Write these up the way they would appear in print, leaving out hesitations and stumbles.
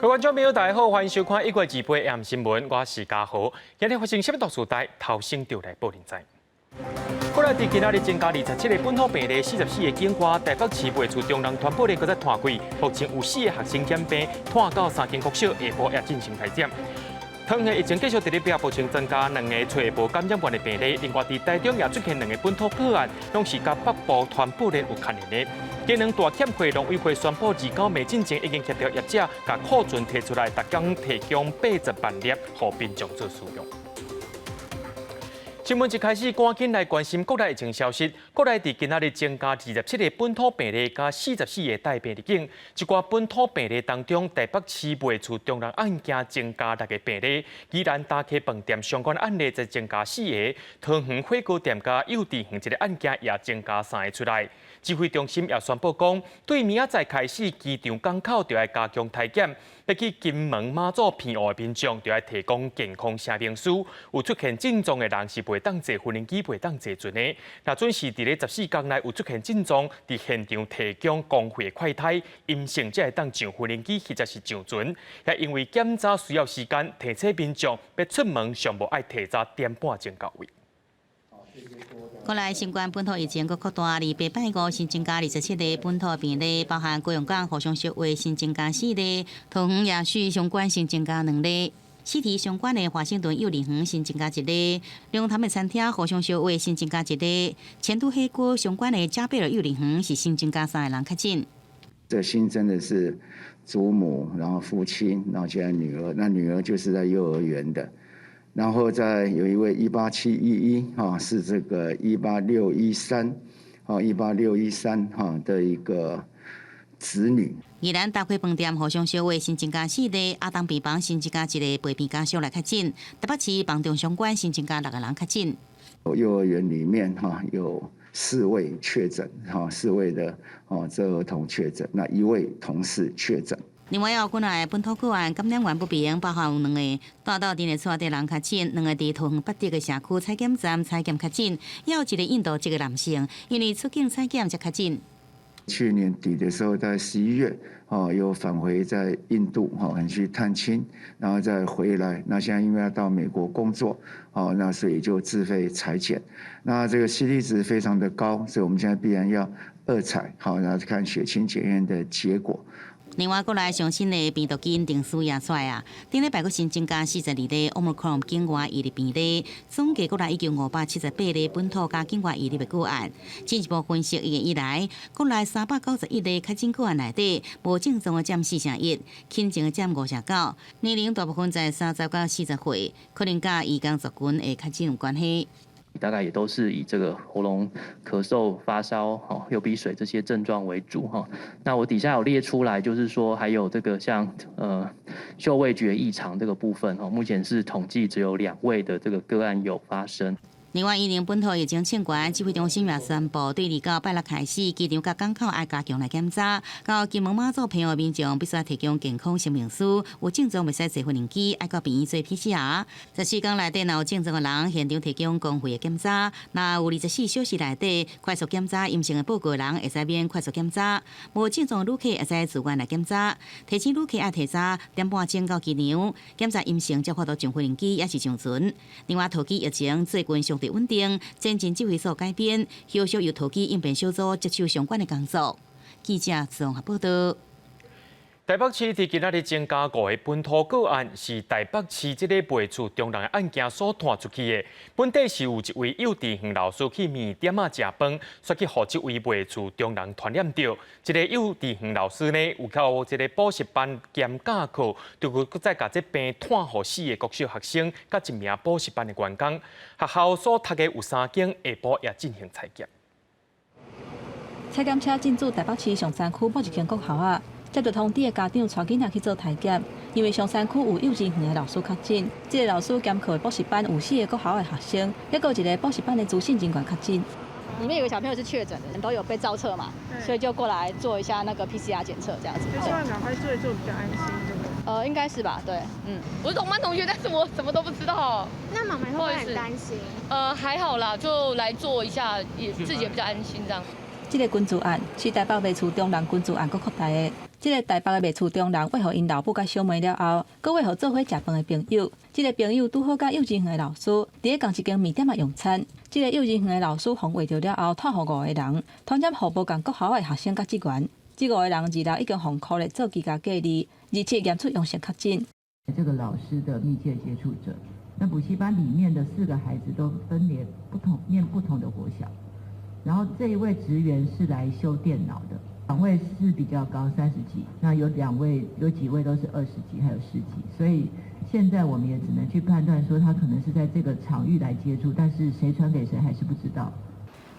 各位觀眾朋友，大家好，歡迎收看一月28 AM 新聞，我是嘉豪。今日發生啥物大事代，頭先就來報您知。國內佇今仔日增加27個本土病例，44個境外。台北市賣厝中人傳播鏈閣再拖開，目前有四個學生染病，拖到三間國小下晡也進行篩檢。桃園疫情繼續佇咧變，目前增加兩个初步感染源的病例，另外佇台中也出現兩个本土個案，攏是佮北部傳播鏈有牽連的。嘉南大協會農委會宣布，29暝進前已經協調業者，共庫存提出來，逐工提供80萬粒，予民眾做使用。新聞一開始，趕緊來關心國內疫情消息。國內佇今仔日增加27個本土病例，佮44個帶病入境。這寡本土病例當中，台北市賣厝中人案件增加六个病例，宜蘭大溪飯店相關案例則增加四个，桃園火鍋店佮幼稚園這个案件也增加三个出來。指揮中心也宣布講，對明仔載開始，機場港口就愛加強篩檢，欲去金門馬祖澎湖的民眾就愛提供健康聲明書，有出現症狀的人是袂當坐無人機、袂當坐船的。若準是佇咧14工內有出現症狀，佇現場提供公費快篩，陰性才會當上無人機或者是上船。也因為檢查需要時間，提醒民眾欲出門上無愛提早點半鐘到位。國內新冠本土疫情閣擴大，28拜五新增加27个本土病例，包含高雄港互相小話新增加四例，桃園夜市相關新增加兩例，四體相關的華盛頓幼兒園新增加一例，龍潭的餐廳互相小話新增加一例，前都火鍋相關的嘉貝爾幼兒園是新增加三个人確診。這新增的是祖母，然後父親，然後現在女兒，那女兒就是在幼兒園的。然後再有一位18711哈，是這個18613，哦，18613哈的一個子女。宜蘭大溪飯店互相小話新增加四例，亞東病房新增加一个陪病家屬來確診，台北市房中相關新增加六個人確診。幼兒園裡面哈有四位確診，哈四位的哦這兒童確診，那一位同事確診。另外，有幾个本土個案感染源不明，包括有兩個蹛鬥陣的厝內人確診，兩个佇桃園八德的社區採檢站採檢確診，也有一个印度籍的男性，因為出境採檢才確診。去年底的時候，在11月，哦，又返回在印度，哈，去探親，然後再回來。那現在因為要到美國工作，哦，那所以就自費採檢。那這個 CT 值非常的高，所以我們現在必然要二採，好，然後看血清檢驗的結果。另外，國內上新的病毒基因定序也出來啊！頂禮拜閣新增加42例 Omicron 境外移入病例，總計國內已經578例本土佮境外移入的個案。進一步分析1月以來，國內391例確診個案內底，無症狀的佔四成一，輕症的佔五成九，年齡大部分在30到40歲，可能佮移工族群的確診有關係。大概也都是以這個喉嚨咳嗽、發燒、吼流鼻水這些症狀為主哈。那我底下有列出來，就是說還有這個像嗅味覺異常這個部分哈，目前是統計只有兩位的這個個案有發生。另外，因應本土疫情衝懸，指揮中心也宣布，對29拜六開始，機場佮港口愛加強來檢查。到金門馬祖澎湖民眾必須提供健康聲明書，有症狀袂使坐無人機，愛到病院做 PCR。14工內底若有症狀的人，現場提供公費的檢查。若有24小時內底快速檢查陰性的報告的人，會使免快速檢查。無症狀的旅客會使自願來檢查。提醒旅客愛提早點半鐘到機場，檢查陰性才有法度上飛機，抑是上船。另外，桃機疫情最近相對穩定，前進指揮所改編，後續由桃機應變小組接手相關的工作。記者綜合報道。台北市佇今仔日增加五个本土個案，是台北市這个賣厝中人的案件所拖出去的。本底是有一位幼稚園老師去麵店仔食飯，煞去予這位賣厝中人傳染著。這个幼稚園老師呢，有到這个補習班兼教課，就閣再共這病拖予四个國小學生，佮一名補習班的員工。學校所讀的有三間，下晡也進行採檢。採檢車進駐台北市松山區某一間國校仔。接到通知的家長帶囡仔去做篩檢，因為松山區有幼稚園的老師確診，這个老師兼課的補習班有四个國校的學生，抑閣有一个補習班的資訊人員確診。裡面有個小朋友是確診的，都有被造冊嘛，所以就過來做一下那個 PCR 檢測，這樣子。就希望趕快做一做比較安心，對不對？應該是吧，對，嗯。我是同班同學，但是我什麼都不知道。那媽媽會不會很擔心？還好啦，就來做一下，也自己也比較安心這樣。這个群聚案是台北賣厝中人群聚案閣擴大的。這个台北的賣厝中人餵予𪜶老母佮小妹了後，閣餵予做伙食飯的朋友。這个朋友拄好佮幼稚園的老師佇咧仝一間麵店仔用餐。這个幼稚園的老師予餵著了後，敨予五个人，傳染予無仝國校的學生佮職員。這五个人26已經予箍咧做居家隔離，27驗出陽性確診。這個老師的密切接觸者，那補習班裡面的四個孩子都分別不同念不同的國小，然後這一位職員是來修電腦的，兩位是比較高30幾，那有兩位有幾位都是20幾，還有10幾，所以現在我們也只能去判斷說他可能是在這個場域來接觸，但是誰傳給誰還是不知道。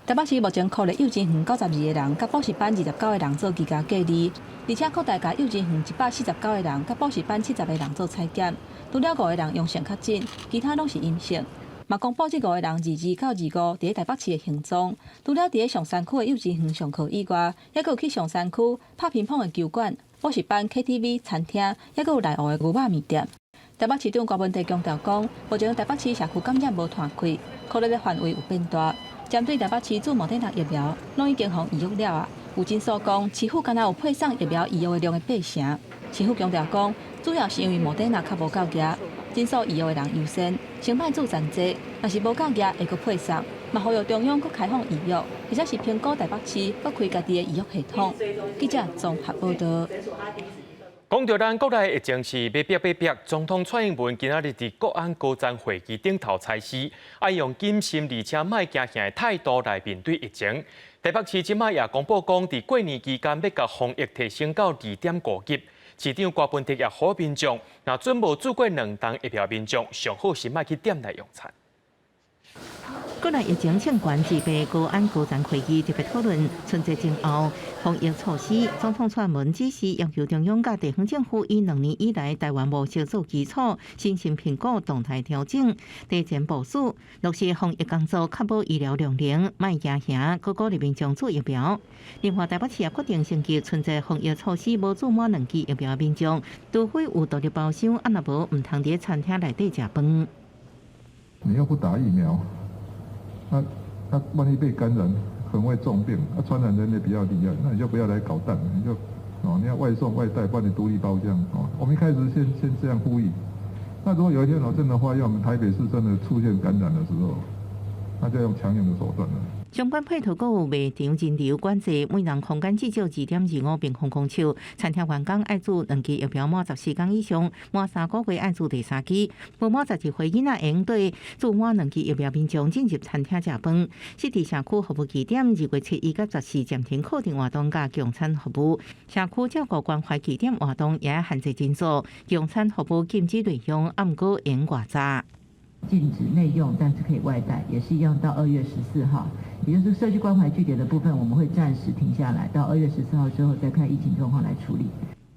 台北市目前箍咧幼稚園92個人，佮補習班29個人做居家隔離，而且擴大共幼稚園149個人，佮補習班70個人做採檢，除了五個人陽性確診，其他攏是陰性。嘛公布這五個人22到25佇咧台北市的行蹤，除了佇咧松山區的幼稚園上課以外，猶閣有去松山區拍乒乓的球館、補習班、KTV、餐廳，猶閣有內湖的牛肉麵店。台北市長柯文哲強調講，目前台北市社區感染無湠開，箍咧的範圍有變大。針對台北市注莫德納疫苗，攏已經予預約了啊！有診所講，市府敢若有配送疫苗預約的量的八成。市府強調講，主要是因為莫德納較無夠額，診所預約的人優先，先莫注真濟，若是無夠額會閣配送。嘛呼籲中央閣開放預約，或者是評估台北市閣開家己的預約系統。記者綜合報導。講著咱國內疫情是欲逼欲逼，總統蔡英文今仔日佇國安高層會議頂頭裁示，愛用謹慎而且莫驚嚇的態度來面對疫情。台北市這擺也公布講，佇過年期間欲共防疫提升到2.5級。市長柯文哲也呼籲民眾，若準無注過兩劑疫苗民眾，上好是莫去店內用餐。國內疫情衝懸，舉辦國安高層會議特別討論春節前後防疫措施。總統蔡英文指示要求中央佮地方政府以2年以來台灣模式做基礎，審慎評估動態調整，提前部署，落實防疫工作，確保醫療量能，莫驚嚇，閣鼓勵民眾注疫苗。另外，台北市也決定升級春節防疫措施，無注滿兩劑疫苗民眾，除非有獨立包廂，啊若無，毋通佇餐廳內底食飯。你又不打疫苗？那萬一被感染，可能會重病，那傳染能力比較厲害，那你就不要來搗蛋，你就哦，你要外送外帶，不然你獨立包廂哦。我們一開始先這樣呼籲，那如果有一天我真的發現我們台北市真的出現感染的時候，那就用強硬的手段了。相關配套閣有賣場人流管制，每人空間至少2.25平方公尺。餐廳員工愛注兩劑疫苗滿14天以上，滿3個月愛注第三劑。無滿12歲囡仔會用對注滿兩劑疫苗民眾進入餐廳食飯。設置社區服務據點，2月7、1佮14暫停課程活動佮共餐服務。社區照顧關懷據點活動也限制人數，共餐服務禁止內用，毋過會用外炸。禁止內用，但是可以外帶，也是一樣到2月14號。也就是社區關懷據點的部分，我們會暫時停下來，到2月14號之後再看疫情狀況來處理。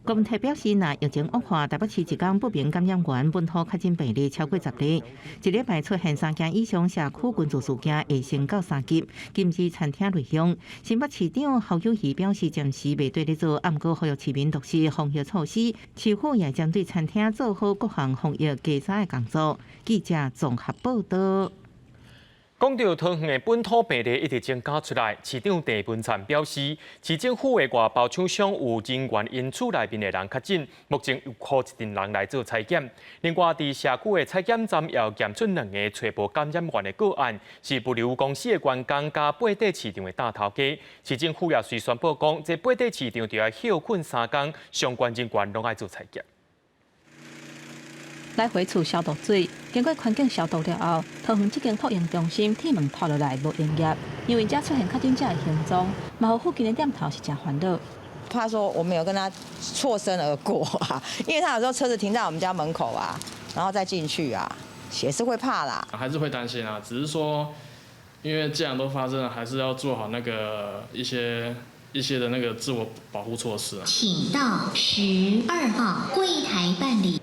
柯文哲表示，若疫情惡化，台北市一天不明感染源本土確診病例超過10例，一禮拜出現三件以上社區群聚事件，會升到3級，禁止餐廳內用。新北市長侯友宜表示，暫時袂綴咧做，毋過呼籲市民落實防疫措施，市府也針對餐廳做好各項防疫稽查的工作。記者綜合報導。講著桃園的本土病例一直增加出來，市長鄭文燦表示，市政府的外包廠商有人員𪜶厝內面的人確診，目前有予一陣人來做採檢。另外，佇社區的採檢站也檢出兩个揣無感染源的個案，是物流公司的員工佮八底市場的擔頭家。市政府也隨宣布講，這八底市場著愛歇睏三工，相關人員攏愛做採檢。來回厝消毒水，經過環境消毒了後，桃園這間托嬰中心鐵門拖落來無營業，因為遮出現確診者的行蹤，嘛予附近的店頭是誠煩惱。怕說我們有跟他錯身而過啊，因為他有時候車子停在我們家門口啊，然後再進去啊，也是會怕啦。還是會擔心啊，只是說，因為既然都發生了，還是要做好那個一些的那個自我保護措施。請到12號櫃檯辦理。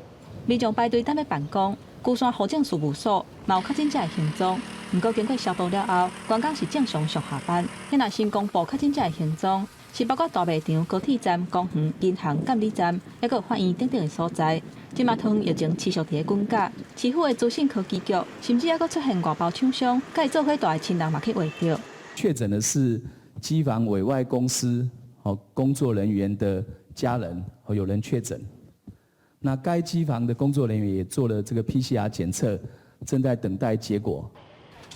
民眾排隊等欲辦公，龜山戶政事務所嘛有確診者的行蹤。毋過經過消毒了後，員工是正常上下班。遐若新公布確診者的行蹤，是包括大賣場、高鐵站、公園、銀行、監理站，抑閣有法院等等的所在。這馬桃園疫情持續佇咧滾價，市府的資訊科技局甚至抑閣出現外包廠商，佮伊做伙蹛的親人嘛去秽著。確診的是機房委外公司工作人員的家人有人確診。那該機房的工作人員也做了這個 PCR 檢測，正在等待結果。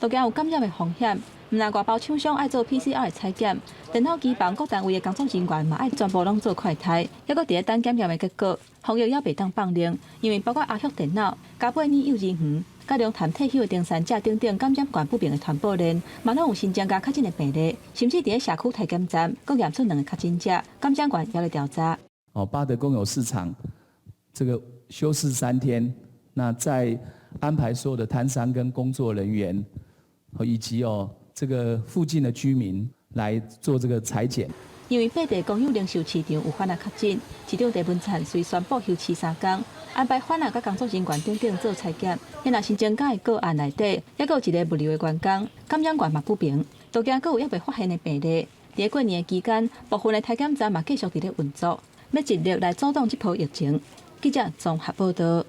都驚有感染的風險，毋但外包廠商愛做 PCR 的採檢，電腦機房各單位的工作人員嘛愛全部攏做快篩，猶閣佇咧等檢驗的結果。防疫猶袂當放任，因為包括阿旭電腦、加貝爾幼兒園、佮龍潭退休的登山者等等感染源不明的傳播鏈，嘛攏有新增加確診的病例，甚至佇咧社區體檢站，閣驗出兩個確診者，感染源猶咧調查。哦，八德公有市場這個休市3天，那再安排所有的攤商跟工作人員，以及哦這個附近的居民來做這個採檢。因為八德公有零售市場有販仔確診，市長鄭文燦隨宣布休市3工，安排販仔佮工作人員等等做採檢。若新增加的個案內底，猶閣有一个物流的員工，感染源嘛不明，都驚閣有猶未發現的病例。佇過年期間，部分的體檢站嘛繼續佇咧運作，欲盡力來阻擋這波疫情。記者綜合報道。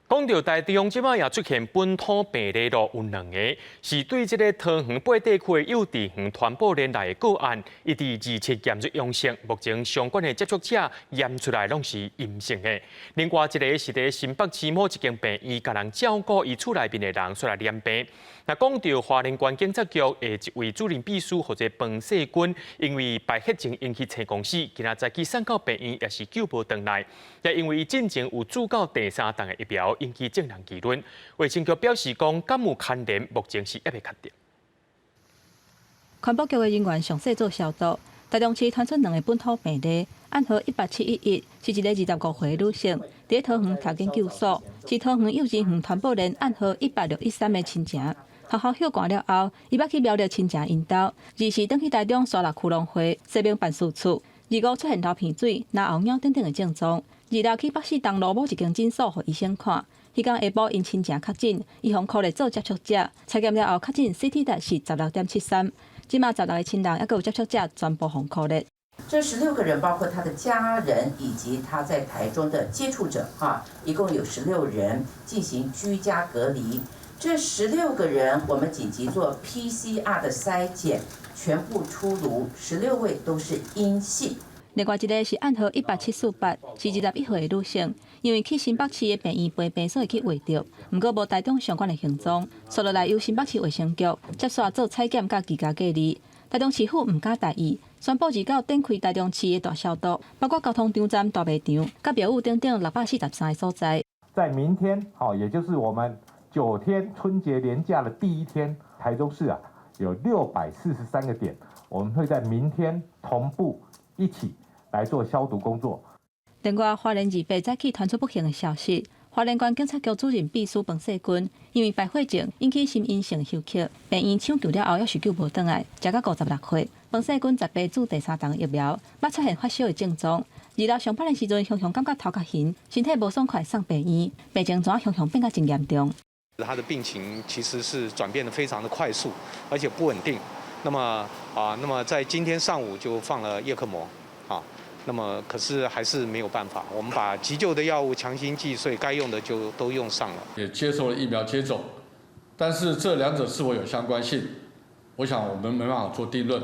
講到台中，這擺也出現本土病例咯，有兩个是對這个桃園八地區的幼稚園傳播鏈來的個案，伊佇27檢出陽性，目前相關的接觸者驗出來攏是陰性的。另外一个是佇新北市某一間病院，共人照顧伊厝內面的人出來染病。那講到花蓮縣警察局的一位主任秘書或者彭世軍，因為敗血症引起青光死，今仔早起送到病院也是救無轉來。也因為伊進前有注到第三劑的疫苗，引起眾人議論。衛生局表示講，敢有牽連，目前是猶未確定。環保局的人員詳細做消毒。台中市傳出兩个本土病例，案號18711是一个25歲的女性，佇咧桃園讀研究所，是桃園幼稚園傳播鏈案號18613的親情。學校休館了後，伊捌去苗栗親情𪜶兜，24轉去台中沙鹿區農會西明辦事處，25出現流鼻水、嚨喉癢等等的症狀，26去北勢東路某一間診所予醫生看。彼工下晡𪜶親情確診，伊予箍列做接觸者，採檢了後確診 CT 值是16.73。這馬16个親人猶閣有接觸者全部予箍列。這16個人包括他的家人以及他在台中的接觸者，哈，一共有十六人進行居家隔離。這十六個人，我們緊急做 PCR 的篩檢，全部出爐，16位都是陰性。另外一个是案號18748，是21歲的女性，因為去新北市的病院陪病，所以去畫著，毋過無台中相關的行蹤，紲落來由新北市衛生局接續做採檢佮居家隔離。台中市府毋敢大意，宣布29展開台中市的大消毒，包括交通場站、大賣場、佮廟宇等等643个所在。在明天，好，也就是我們9天春節連假的第一天，台中市啊有643個點，我們會在明天同步一起來做消毒工作。另外，花蓮28早起傳出不幸的消息，花蓮縣警察局主任秘書彭世軍因為敗血症引起心因性休克，病院搶救了後猶是救無轉來，才到56歲。彭世軍18注第三劑疫苗，捌出現發燒的症狀。26上班的時陣，常常感覺頭殼暈，身體無爽快，送病院，病情怎常常變甲真嚴重。他的病情其實是轉變得非常的快速，而且不穩定。那麼啊，那麼在今天上午就放了葉克膜，啊，那麼可是還是沒有辦法，我們把急救的藥物、強心劑，所以該用的就都用上了。也接受了疫苗接種，但是這兩者是否有相關性，我想我們沒辦法做定論。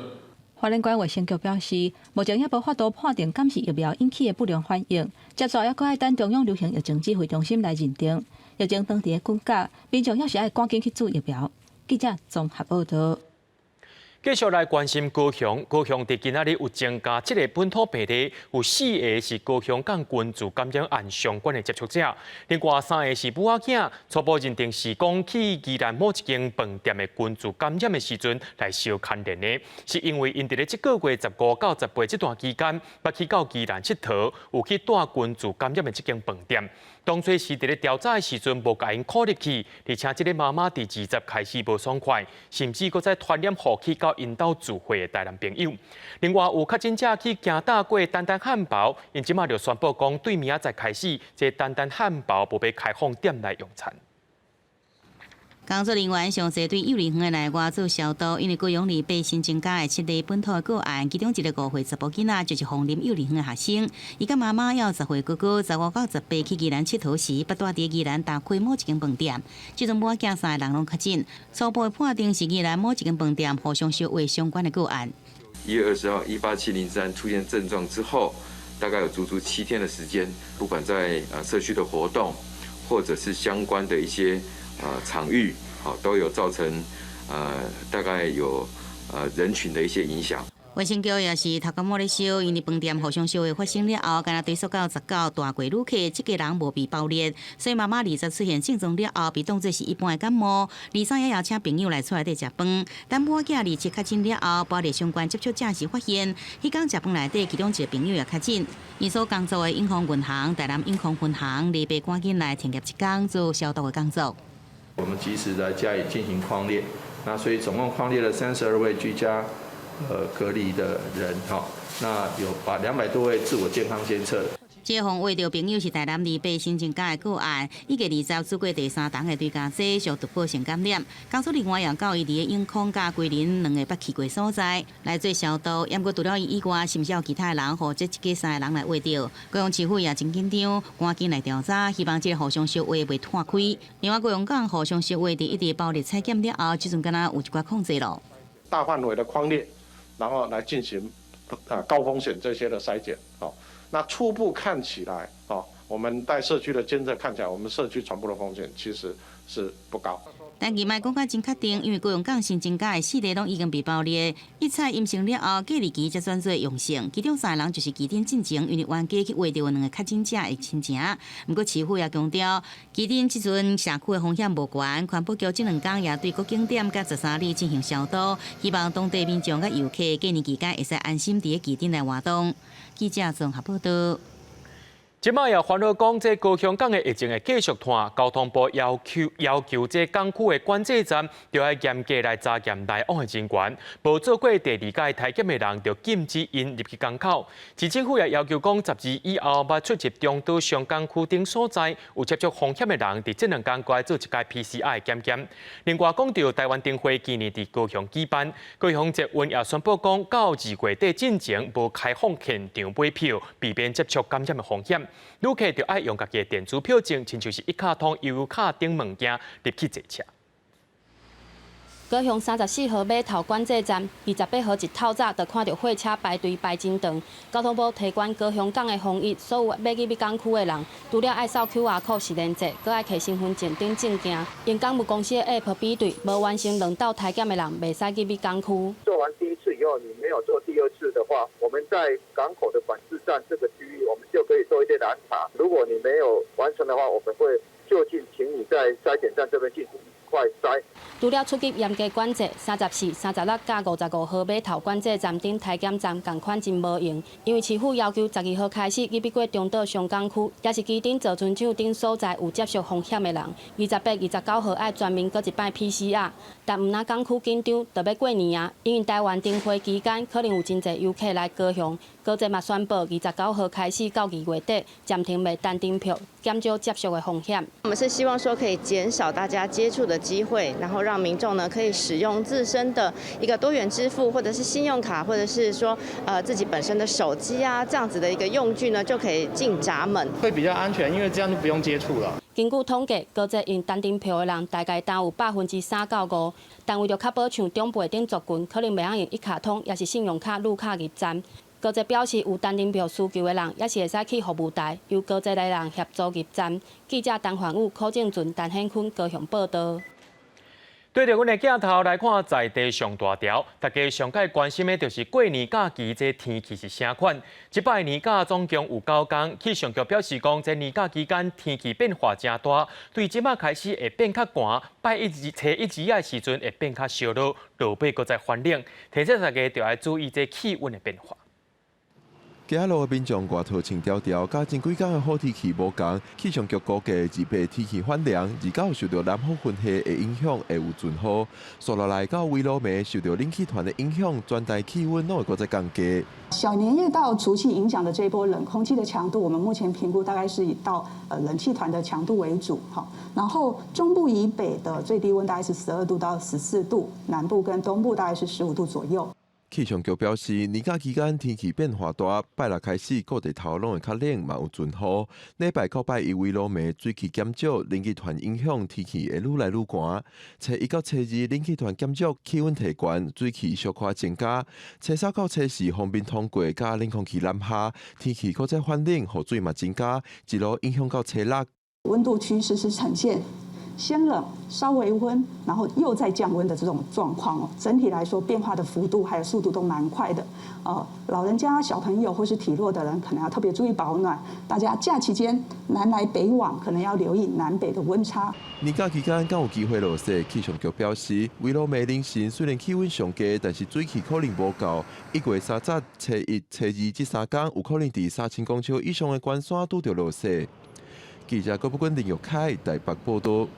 花蓮縣衛生局表示，目前猶無法度判定敢是疫苗引起的不良反應，接續猶閣愛等中央流行疫情指揮中心來認定。疫情當佇咧滾價，民眾猶是愛趕緊去注疫苗。記者綜合報道。繼續來關心高雄，高雄佇今仔日有增加七个本土病例，有四个是高雄港群聚感染案相關的接觸者，另外三个是母仔囝，初步認定是講去宜蘭某一間飯店的群聚感染的時陣來相牽連的，是因為𪜶佇咧這個月15到18這段期間，捌去到宜蘭𨑨迌，有去蹛群聚感染的這間飯店。當初是佇咧調查的時陣無共𪜶箍入去，而且這个媽媽佇20開始無爽快，甚至閣再傳染予去到𪜶兜聚會的台南朋友。另外有確診者去行搭過丹丹漢堡，𪜶這馬就宣布講，對明仔載開始，這丹丹漢堡無欲開放店內用餐。工作人員詳細對幼兒園的內外做消毒，因為高雄28新增加的七例本土的個案，其中一个5歲查埔囡仔就是鳳林幼兒園的學生。伊佮媽媽猶有10歲哥哥，15到18去宜蘭𨑨迌時，捌蹛佇宜蘭打開某一間飯店。這陣母仔囝三个人攏確診，初步的判定是宜蘭某一間飯店互相相話相關的個案。1月20號18703出現症狀之後，大概有足足7天的時間，不管在社區的活動，或者是相關的一些場域，好都有造成大概有人群的一些影響。衛生局也是頭殼摸咧燒，因為飯店互相相會發生了後，敢若追溯到19大過旅客，這個人無被爆裂，所以媽媽20出現症狀了後，被當作是一般的感冒。23也邀請朋友來厝內底食飯，等某囝27確診了後，爆裂相關接觸者時發現，彼工食飯內底其中一個朋友也確診。𪜶所工作的永豐銀行台南永康分行，28趕緊來停業一工做消毒的工作。我們及時來加以進行匡列，那所以總共匡列了32位居家隔離的人，哈，那有把200多位自我健康監測。這項話著朋友是台南28新增加的個案，伊個20做過第三筒的追加劑，屬突破性感染。工作人員也到伊佇咧永康佮歸仁兩个捌去過所在來做消毒，毋過除了伊以外，是毋是有其他的人予這一家三個人來秽著？高雄市府也真緊張，趕緊來調查，希望這個互相相話袂湠開。另外，高雄港互相相話佇一直暴力採檢了後，這陣敢若有一寡控制咯。大範圍的匡列。然後來進行高風險這些的篩檢，哦，那初步看起來，哦，我們在社區的監測看起來，我們社區傳播的風險其實是不高。但是莫講甲真確定，因為高雄港新增加的四例攏已經被爆裂，一採陰性了後，隔離期才轉做陽性，其中三個人就是機場進前，因為冤家去秽著兩個確診者的親情。毋過市府也強調，機場這陣社區的風險無懸，環保局這兩工也對各景點佮13里進行消毒，希望當地民眾佮遊客過年期間會使安心佇咧機場來活動。記者綜合報道。這擺也煩惱講，這高雄港的疫情會繼續湠，交通部要求這港區的管制站，著愛嚴格來查驗來往的人員，無做過第二擺篩檢的人，就禁止𪜶入去港口。市政府也要求講，12以後欲出入中島上港區等所在有接觸風險的人，佇這兩工閣愛做一擺 PCR 檢驗。另外，講著台灣燈會今年佇高雄舉辦，高雄捷運也宣布講，到2月底進前無開放現場買票，避免接觸感染的風險。旅客就愛用家己的電子票證，親像是一卡通、悠遊卡等物件入去坐車。高雄34號碼頭管制站，28號一透早就看著貨車排隊排真長。交通部提懸高雄港的防疫，所有欲入去港區的人，除了愛掃 QR code 實聯制，閣愛提身份證等證件。用港務公司的 App 比對，無完成兩道篩檢的人，袂使入去港區。做完第一次以後，你沒有做第二次的話，我們在港口的管制站這個區域，我們就可以做一些攔查。如果你沒有完成的話，我們會就近請你在篩檢站這邊進行快篩。除了出入嚴格管制，34、36佮55號碼頭管制站頂篩檢站仝款真無閒，因為市府要求12號開始入去過中島上港區，也是機場造船廠等所在有接觸風險的人，28、29號愛全民閣一擺 PCR。但毋但港區緊張，就欲過年啊，因為台灣燈會期間可能有真濟遊客來高雄，高捷嘛宣布29號開始到2月底暫停賣單程票，減少接觸的風險。我們是希望說可以減少大家接觸的機會，然後讓民眾呢可以使用自身的一個多元支付，或者是信用卡，或者是說自己本身的手機啊，這樣子的一個用具呢，就可以進閘門，會比較安全，因為這樣就不用接觸了。根據統計，高捷用單程票的人大概單有3%到5%，但為著確保像長輩等族群可能袂曉用一卡通，抑是信用卡、綠卡入站，高捷表示有單程票需求的人，也是會使去服務台，由高捷的人協助入站。記者陳焕武、柯正俊、陳顯坤高雄報道。對著阮的鏡頭來看，在地上大條，大家上蓋關心的就是過年假期這天氣是啥款。這擺年假總共有9工，氣象局表示講，這年假期間天氣變化誠大，對這擺開始會變較寒，拜一、初一、二的時陣會變較燒熱，落尾閣再翻冷，提醒大家著愛注意這氣溫的變化。街仔路的民眾外套穿條條，佮前幾工的好天氣無仝。氣象局估計28天氣反涼，29受著南方雲系的影響，會有陣雨。紲落來到圍爐暝受著冷氣團的影響，全台氣溫攏會閣再降低。小年夜到除夕影響的這一波冷空氣的強度，我們目前評估大概是以到冷氣團的強度為主，哈。然後中部以北的最低溫大概是12度到14度，南部跟東部大概是15度左右。氣象局表示，年假期間天氣變化大，拜六開始各地頭攏會較冷，嘛有陣雨。禮拜到拜一圍羅暝水汽減少，冷氣團影響天氣會愈來愈寒。初一到初二冷氣團減弱，氣溫提懸，水汽小可增加。初三到初四鋒面通過，佮冷空氣南下，天氣閣再反冷，雨水嘛增加，一路影響到初六。溫度趨勢是呈現先冷，稍微溫，然後又再降溫的這種狀況哦。整體來說，變化的幅度還有速度都蠻快的。老人家、小朋友或是體弱的人，可能要特別注意保暖。大家假期間南來北往，可能要留意南北的溫差。年假期間敢有機會落雪？氣象局表示，圍羅暝凌晨雖然氣溫上低，但是水汽可能無夠。1月30、初一、初二這三工有可能佇3000公尺以上的高山拄著落雪。記者郭不君、林玉凱台北報道。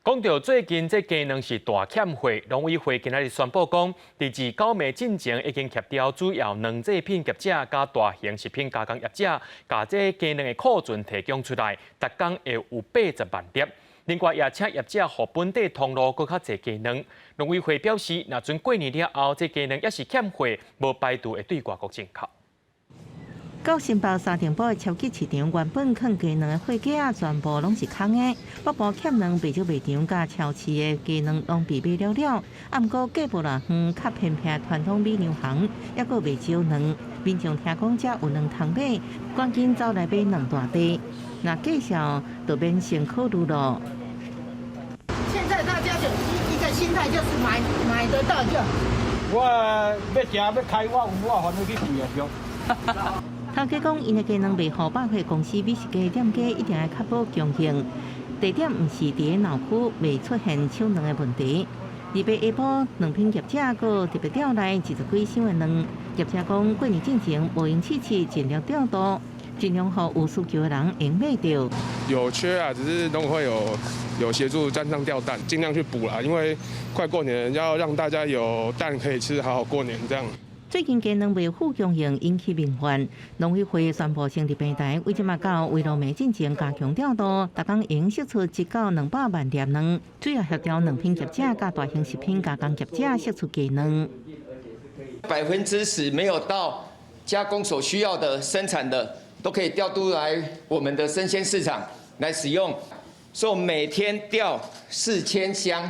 講到最近這雞卵是大欠貨，農委會今仔日宣布講，佇二九暝進前已經協調主要卵製品業者佮大型食品加工業者，共這雞卵的庫存提供出來，逐工會有80萬粒。另外，也請業者予本地通路閣較濟雞卵。農委會表示，若陣過年了後，這雞卵猶是欠貨，無排除會對外國進口。到新北三重埔的超級市場，原本囥雞卵的貨架啊，全部攏是空的。北部欠卵袂少賣場佮超市的雞卵攏被賣了了。啊，毋過隔無偌遠，較偏僻傳統米糧行猶閣袂少卵。民眾聽講遮有卵通買，趕緊走來買兩大袋。若繼續就免先考慮咯。現在大家就一個心態，就是買得到就。我欲食欲開，我有我煩惱去飼啊！頭家講，𪜶的雞卵賣予百貨公司、美食街店家，一定愛確保供應。地點毋是佇鬧區，袂出現搶卵的問題。二八下晡，卵品業者閣特別調來20幾箱的卵。業者講，過年進前無閒試試，盡量調度，盡量予有需求的人會買著。有缺啊，只是農委會有協助站上調蛋，盡量去補啦，因為快過年，要讓大家有蛋可以吃，好好過年這樣。最近雞卵未赴供應引起民怨，農委會宣布成立平台，為這馬到圍爐暝進前加強調度，逐工會釋出1到200萬粒卵，主要協調卵品業者佮大型食品加工業者釋出雞卵。 10%沒有到加工所需要的生產的，都可以調度來我們的生鮮市場來使用。所以我們每天調4000箱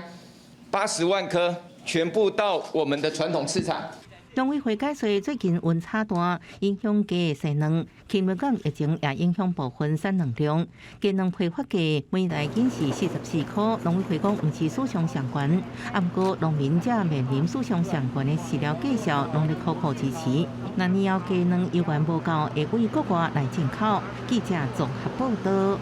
，80萬顆，全部到我們的傳統市場。農委會解說，最近溫差大，影響雞的生卵，禽流感疫情也影響部分產卵量。雞卵批發價每袋僅是44塊，農委會講毋是史上上懸，啊，毋過農民則面臨史上上懸的飼料價數，攏咧苦苦支持。若年後雞卵猶原無夠，會對國外來進口。記者綜合報道。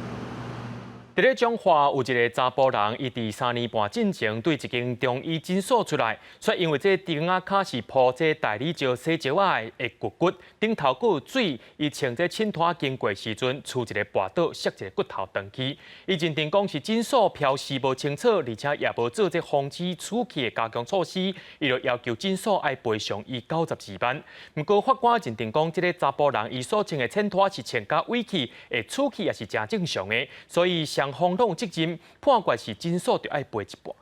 佇咧彰化有一个查埔人，伊佇3年半進前對一間中醫診所出來，卻因為這釘仔跤是鋪這大理石洗石仔的骨骨，頂頭閣有水，伊穿這診拖經過時陣，跙一个跋倒，摔一个骨頭斷去。伊認定講是診所標示無清楚，而且也無做這防止出去的加強措施，伊就要求診所愛賠償伊92萬。毋過法官認定講，這个查埔人伊所穿的診拖是穿甲歪去，會出去也是誠正常的，所以雙方攏有責任，判決是診所就愛賠一半。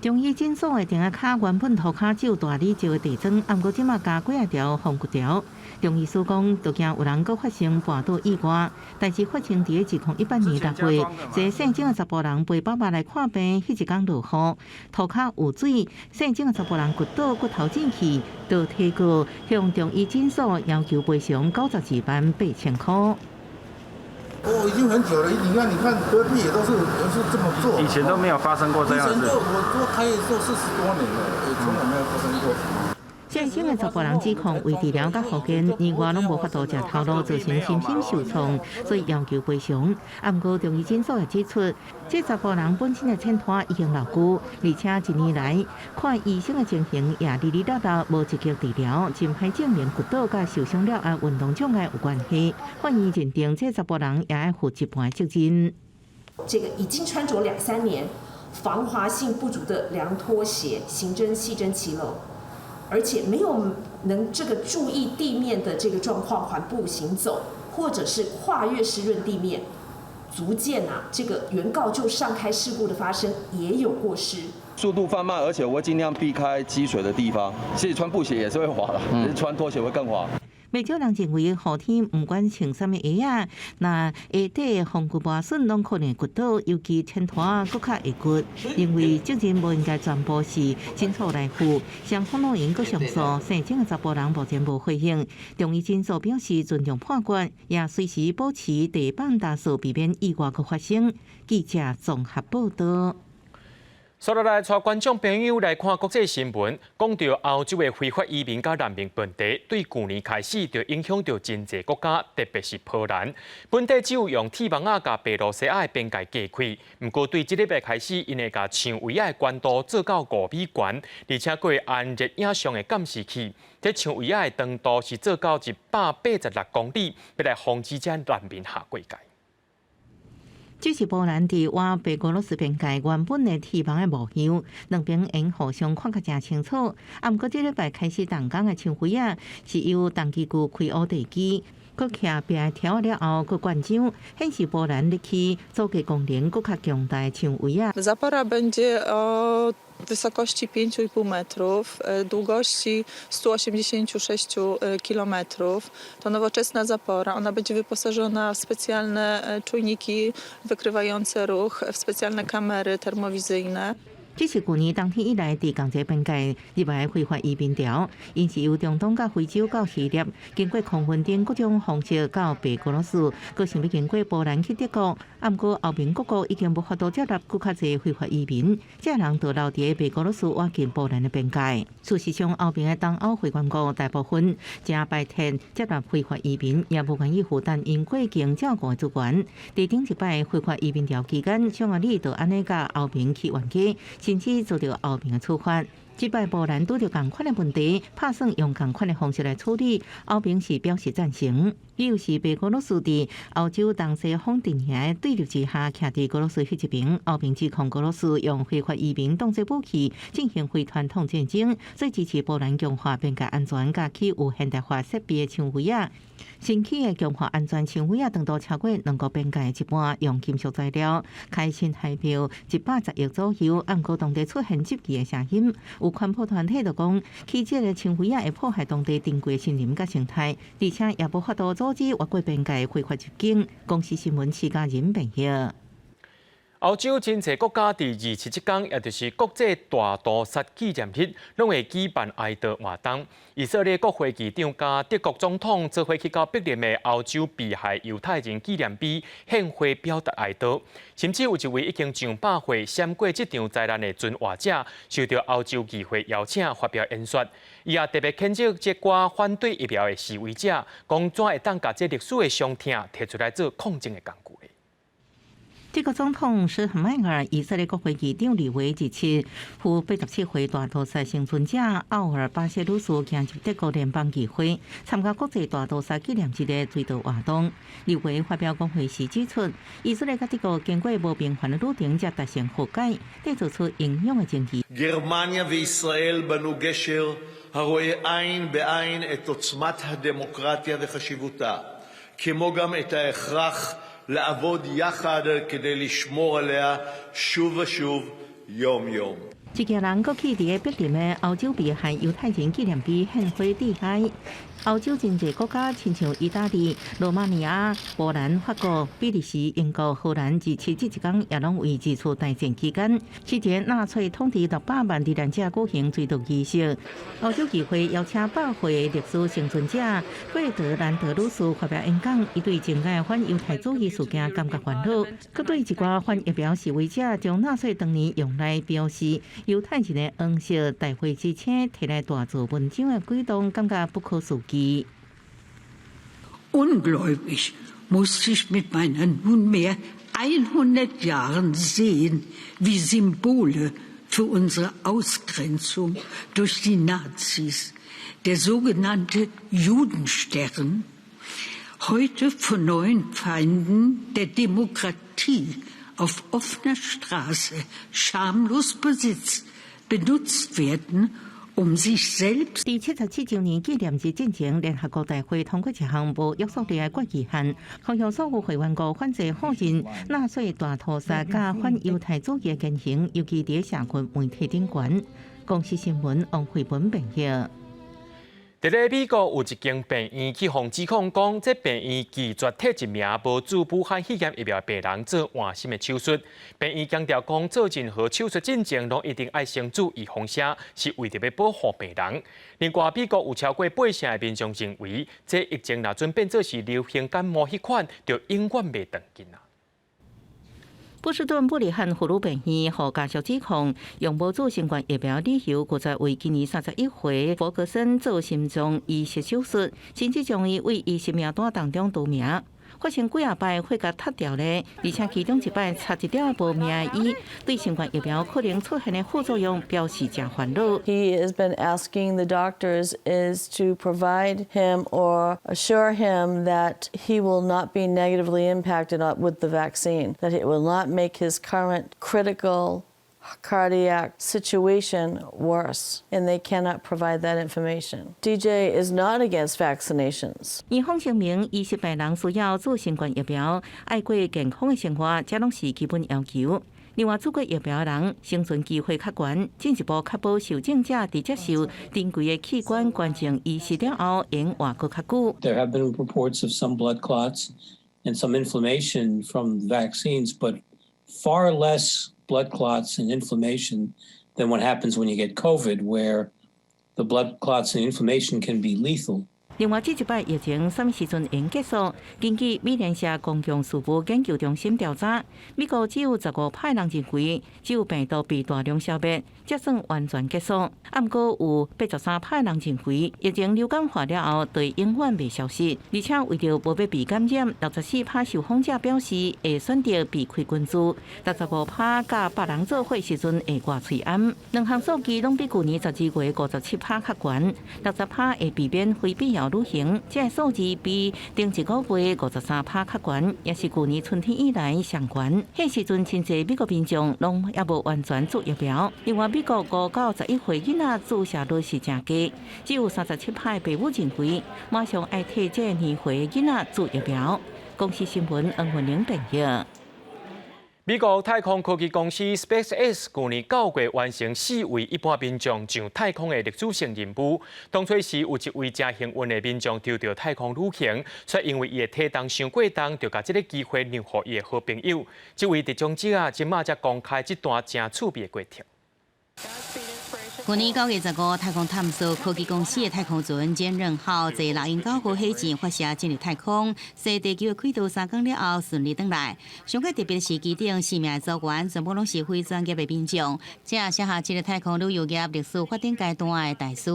中醫診所的釘仔跤原本塗跤只有大理石的地磚，毋過這馬加幾仔條防骨條。中醫師講，就驚有人閣發生跋倒意外。代誌發生佇2018年6月，一个姓鄭的查埔人陪爸爸來看病，彼一工落雨，塗跤有水，姓鄭的查埔人跌倒骨頭斷去，就提告向中醫診所要求賠償92萬8千塊。哦，已經很久了。你看，你看隔壁也都是也是這麼做。以前都沒有發生過這樣子。以前就我做開業做40多年了，也從來沒有發生過。姓鄭的查埔人指控為治療佮復健，年外攏無法度食頭路，造成身心受創，所以要求賠償。啊，毋過中醫診所也指出，這查埔人本身的診拖已經老舊，而且一年來看醫生的情形也離離落落無積極治療，真歹證明跌倒佮受傷了後運動障礙有關係。法院認定這查埔人也愛負一半責任。這個已經穿着兩三年防滑性不足的涼拖鞋，行針細針騎樓。而且沒有能這個注意地面的這個狀況，緩步行走，或者是跨越濕潤地面，足見啊，這個原告就上開事故的發生也有過失。速度放慢，而且我會盡量避開積水的地方。其實穿布鞋也是會滑的，只是穿拖鞋會更滑。袂少人認為雨天毋管穿啥物鞋仔，若鞋底防具磨損，攏可能會滑倒，尤其天拖閣較會滑。認為責任無應該全部是診所來負。雙方老人閣上訴，姓鄭的查埔人目前無回應。中醫診所表示尊重判決，也隨時保持地板打掃，避免意外閣發生。記者綜合報道。接落來，帶觀眾朋友來看國際新聞，講著歐洲的非法移民佮難民問題，對舊年開始就影響著真濟國家，特別是波蘭。本底只有用鐵網仔共白羅西亞的邊界隔開，毋過對這禮拜開始，𪜶會共牆圍仔的懸度做到5米懸，而且閣會安熱影像的監視器。這牆圍仔的長度是做到186公里，欲來防止這難民下過界。這是波蘭佇倚白俄羅斯邊界原本的鐵網的模樣，兩邊會互相看較誠清楚。啊，毋過這禮拜開始動工的牆圍仔，是由重機具開挖地基，閣徛壁條了後，閣灌漿，顯示波蘭咧起阻隔功能閣較強大的牆圍仔。 Zapora będzie o wysokości 5,5 metrów, długości 186 kilometrów. To nowoczesna zapora. Ona będzie wyposażona w specjalne czujniki wykrywające ruch, w specjalne kamery termowizyjne. 這是舊年冬天以來，佇仝一個邊界入來非法移民潮，𪜶是由中東佮非洲到希臘，經過空運等各種方式到白俄羅斯，閣想欲經過波蘭去德國。啊，毋過歐盟各國已經無法度接納閣較濟非法移民，這人就留佇白俄羅斯倚近波蘭的邊界。事實上，歐盟的東歐會員國大部分誠排斥接納非法移民，也無願意負擔𪜶過境照顧的資源。佇頂一擺非法移民潮期間，匈牙利就按呢共歐盟起冤家，甚至遭著歐盟的處罰。這擺波蘭拄著仝款的問題，拍算用仝款的方式來處理。歐盟是表示贊成。理由是白俄羅斯佇歐洲東西方陣營的對立之下，徛佇俄羅斯彼一邊。歐盟指控俄羅斯用非法移民當作武器進行非傳統戰爭，所以支持波蘭強化邊界安全，佮起有現代化設備的牆圍仔。新起的強化安全牆圍仔，長度超過兩國邊界的一半，用金屬材料，開新台票110億左右。毋過當地出現質疑的聲音，有環保團體就講，起這个牆圍仔會破壞當地珍貴森林佮生態，而且也無法度阻止越過邊界非法入境。公視新聞徐家仁編譯。歐洲真濟國家佇27這工，也就是國際大屠殺紀念日，攏會舉辦哀悼活動。以色列國會議長佮德國總統做伙去到柏林的歐洲被害猶太人紀念碑獻花表達哀悼。甚至有一位已經上百歲、閃過這場災難的存活者，受著歐洲議會邀請發表演說。伊也特別譴責這寡反對疫苗的示威者，講怎會當共這歷史的傷痛提出來做抗爭的工具。德國總統施坦邁爾、以色列國會議長利維27，赴87歲大屠殺倖存者奧爾巴謝女士行入德國聯邦議會，參加國際大屠殺紀念日的追悼活動。利維發表講話時指出，以色列佮德國經過無平凡的旅程，才達成和解，締造出永遠的正義。 גרמניה וישראל בנו גשר הרואה עין בעין את עוצמת הדמוקרטיה וחשיבותה, כמו גם את ההכרח לעבוד יחד כדי לשמור עליה שוב ושוב יום-יום. 一行人閣去佇个柏林的歐洲被害猶太人紀念碑獻花致哀。歐洲真濟國家，親像意大利、羅馬尼亞、波蘭、法國、比利時、英國、荷蘭，27這一工也攏為二次大戰期間，期間納粹統治600萬罹難者舉行追悼儀式。歐洲議會邀請百歲歷史倖存者貝德蘭德女士發表演講，伊對政界反猶太主義事件感覺煩惱，閣對一寡反疫苗示威者將納粹當年用來標示猶太人的黃色大會之車提來大做文章的舉動感覺不可思議。 Ungläubig musste ich mit meinen nunmehr 100 Jahren sehen, wie Symbole für unsere Ausgrenzung durch die Nazis, der sogenannte Judenstern, heute von neuen Feinden der Demokratie auf offener Straße schamlos besitzt, benutzt werden, um sich selbst。佇77週年紀念日進前，聯合國大會通過一項無約束力的決議案，呼籲所有會員國反制否認納粹大屠殺佮反猶太主義的言行，尤其佇社群媒體頂懸。公視新聞王慧文編譯。佇咧美國有一間病院去予指控講，這病院拒絕替一名無注武漢肺炎疫苗的病人做換心的手術。病院強調講，做任何手術進前，攏一定愛先注預防針，是為著欲保護病人。另外，美國有超過八成的民眾認為，這疫情若準變做是流行感冒彼款，就永遠袂斷根啊。波士頓布里漢婦女病院予家屬指控，用無注新冠疫苗理由，拒絕為今年31歲弗格森做心臟移植手術，甚至將伊對醫師名單當中除名。發生幾仔擺血共塞掉咧，而且其中一擺插一點無名醫，對新冠疫苗可能出現的副作用表示誠煩惱。 He has been asking the doctors is to provide him or assure him that he will not be negatively impacted with the vaccine, that it will not make his current critical cardiac situation worse, and they cannot provide that information. DJ is not against vaccinations. 院方聲明，醫實病人需要注新冠疫苗，愛過健康的生活，這攏是基本要求。另外，注過疫苗的人生存機會較懸，進一步確保受種者佇接受珍貴的器官捐贈移植了後，會活閣較久。 There have been reports of some blood clots and some inflammation from vaccines, but far less blood clots and inflammation than what happens when you get COVID, where the blood clots and inflammation can be lethal. 另外，這一擺疫情啥物時陣會結束？根據美聯社公共事務研究中心調查，美國只有15趴人認為，只有病毒被大量消滅，才算完全結束。啊，毋過有83趴人認為，疫情流感化了後，就永遠袂消失。而且為著無欲被感染，64趴受訪者表示會選擇避開群聚，65趴佮別人做伙時陣會掛喙罨。兩項數據攏比舊年12月57趴較懸，60趴會避免非必要旅行，這個數字比頂一個月53趴較懸，也是舊年春天以來上懸。彼時陣真濟美國民眾攏猶無完全注疫苗。另外，美國5到11歲囡仔注射率是誠低，只有37趴的父母認為馬上愛替這個年歲囡仔注疫苗。公視新聞黃文玲編譯。美國太空科技公司 SpaceX 舊年9月完成四位一般民眾上太空的歷史性任務。當初時有一位誠幸運的民眾抽著太空旅行，卻因為伊的體重傷過重，就共這個機會讓予伊的好朋友。這位得獎者啊，這馬才公開這段誠趣味的過程。去年9月15，太空探索科技公司的太空船堅韌號坐獵鷹9號火箭發射進入太空，踅地球的軌道3工了後順利轉來。上蓋特別是機頂四名組員全部攏是非專業的民眾，這也寫下這個太空旅遊業歷史發展階段的大事。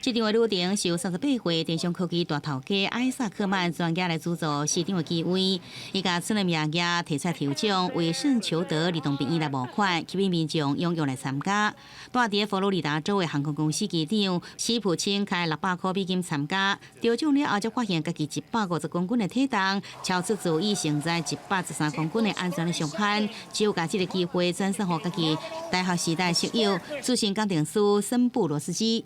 這場的旅程是由38歲電商科技大頭家艾薩克曼專家來資助市長的機會，伊共村的名額提出抽獎，為聖裘德兒童病院來募款，吸引民眾踴躍來參加。蹛佇佛羅里達州的航空公司機長史普清開600塊美金參加，得獎了後才發現家己150公斤的體重超出足以承載113公斤的安全的上限，只有共這個機會轉送予家己大學時代室友資深工程師森布羅斯基。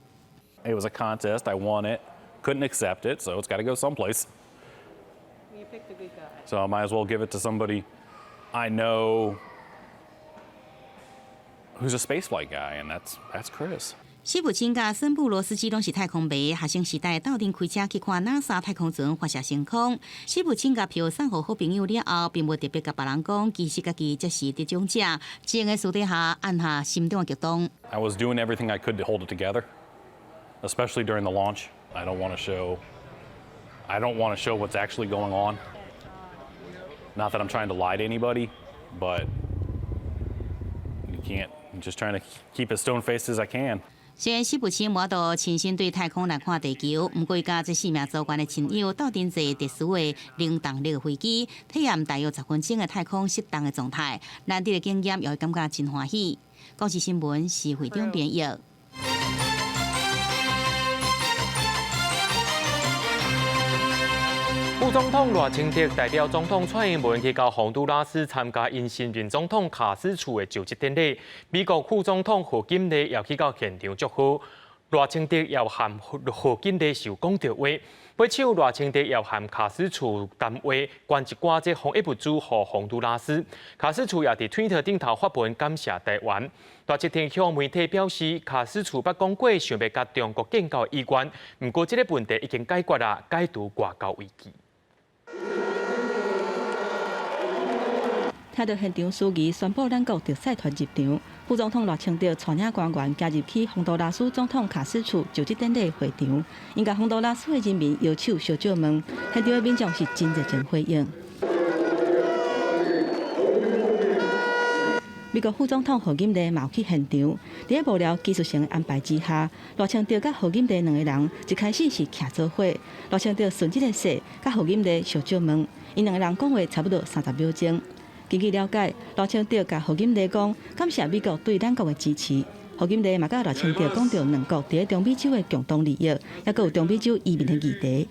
It was a contest. I won it. Couldn't accept it, so it's got to go someplace. You picked a good guy. So I might as well give it to somebody I know who's a spaceflight guy, and that's Chris. 史普清佮森布羅斯基攏是太空迷，學生時代鬥陣開車去看 NASA 太空船發射升空。史普清共票送予好朋友了後，並無特別共別人講，其實家己才是得獎者，只用佇私底下按下心中的激動。 I was doing everything I could to hold it together, especially during the launch. I don't want to show what's actually going on. Not that I'm trying to lie to anybody, but you can't. I'm just trying to keep as stone faced as I can. 雖然史普清無法度親身對太空來看地球，毋過伊佮這四名組員的親友鬥陣坐特殊的零動力飛機，體驗大約10分鐘的太空失重的狀態，難得的經驗，也會感覺真歡喜。公視新聞施會長編譯。副總統賴清德代表總統蔡英文去到洪都拉斯參加𪜶新任總統卡斯楚的就職典禮。美國副總統賀錦麗也去到現場祝賀。賴清德也和賀錦麗是有講著話。尾手賴清德也和卡斯楚談話，捐一寡這防疫物資予洪都拉斯。卡斯楚也佇推特頂頭發文感謝台灣。賴清德向媒體表示，卡斯楚捌講過想欲佮中國建交的意願，毋過這个問題已經解決啦，解除外交危機。聽著現場司儀宣布咱國特使團入場，副總統賴清德帶領官員行入去洪都拉斯總統卡斯楚就職典禮會場，𪜶共洪都拉斯的人民搖手相借問，現場的民眾是真熱情回應。美國副總統賀錦麗嘛有去現場，佇咧幕僚技術性的安排之下，賴清德佮賀錦麗兩个人一開始是徛做伙，賴清德順這个勢，佮賀錦麗相借問，𪜶兩个人講話差不多30秒鐘。根據了解，賴清德共賀錦麗講，感謝美國對咱國的支持。賀錦麗嘛佮賴清德講著兩國佇咧中美洲的共同利益，抑閣有中美洲移民的議題。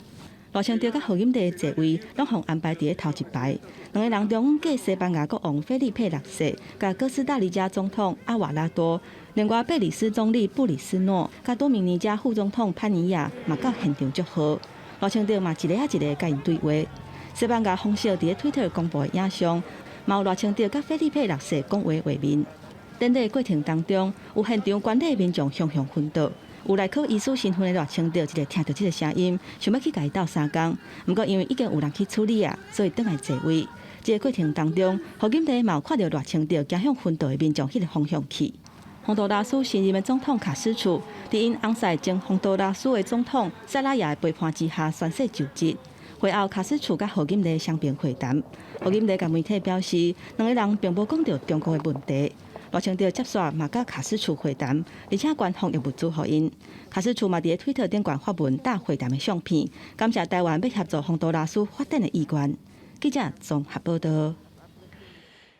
賴清德佮賀錦麗的座位攏予安排佇咧頭一排，兩个人中間隔西班牙國王菲利佩六世、佮哥斯達黎加總統阿瓦拉多，另外貝里斯總理布里斯諾、佮多明尼加副總統潘尼亞嘛到現場祝賀。賴清德嘛一个仔一个共𪜶對話。西班牙皇室佇咧推特公布的影像，嘛有賴清德佮菲利佩六世講話畫面。典禮過程當中，有現場觀禮民眾雄雄昏倒，有來考醫師身份的賴清德一个聽著這个聲音，想欲去共伊鬥相共，毋過因為已經有人去處理啊，所以轉來座位。這个過程當中，賀錦麗嘛有看著賴清德行向昏倒的民眾彼个方向去。洪都拉斯新任的總統卡斯楚，佇𪜶翁婿前洪都拉斯的總統塞拉亞的陪伴之下宣誓就職。會後，卡斯楚佮賀錦麗雙邊會談。賀錦麗共媒體表示，兩个人並無講著中國的問題。賴清德接煞嘛佮卡斯楚會談，而且捐防疫物資予𪜶。卡斯楚嘛佇咧推特頂懸發文搭會談的相片，感謝台灣欲協助洪都拉斯發展的意願。記者綜合報導。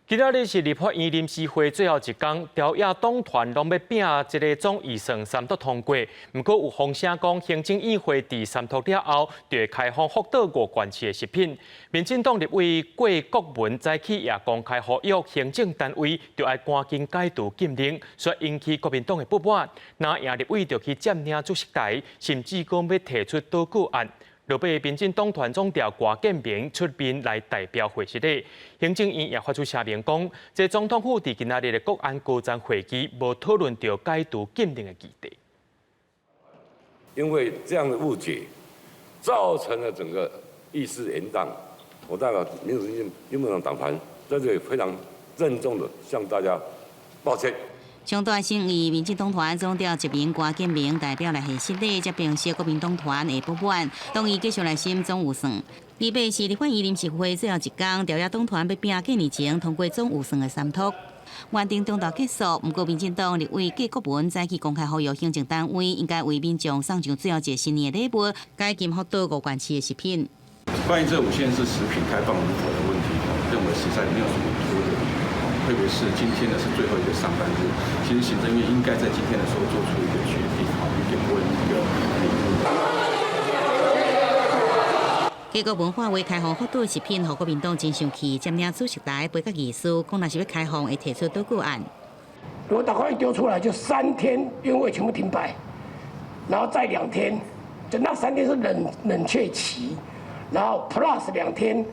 今仔日是立法院臨時會最後一工，朝野黨團攏欲拚這个總預算三讀通過。毋過有風聲講，行政院會佇三讀了後，就會開放福島五縣市的食品。民進黨立委郭國文早起也公開呼籲行政單位，著愛趕緊解除禁令，煞引起國民黨的不滿。藍營立委就去佔領主席台，甚至講欲提出倒閣案。落尾，民進黨團總召郭建明出面來代表會失禮，行政院也發出聲明講，這總統府佇今仔日的國安高層會議無討論著解除禁令的議題。因為這樣的誤解，造成了整個議事延宕。我代表民主進步黨黨團在這裡非常鄭重的向大家抱歉。上大新以民進黨團總召一名郭建明代表來謝失禮，才平息國民黨團的不滿，同意繼續來審總預算。禮拜四立法院臨時會最後一工，朝野黨團欲拚過年前通過總預算的三讀，原定中晝結束。毋過民進黨立委郭國文早起公開呼籲行政單位應該為民眾送上最後一个新年的禮物，解禁福島五縣市的食品。關於這五縣市食品開放與否的問題，我認為實在沒有什麼多的理由。特別是今天呢是最後一個上班日，其實行政院應該在今天的時候做出一個決定，給國人一個禮物。結果文化為開放福島食品，予國民黨真生氣，佔領主席台，杯葛議事，講若是欲開放，會提出倒閣案。如果導閣案一丟出來，就3天院會全部停擺，然後再2天，就那3天是冷卻期，然後 plus 2天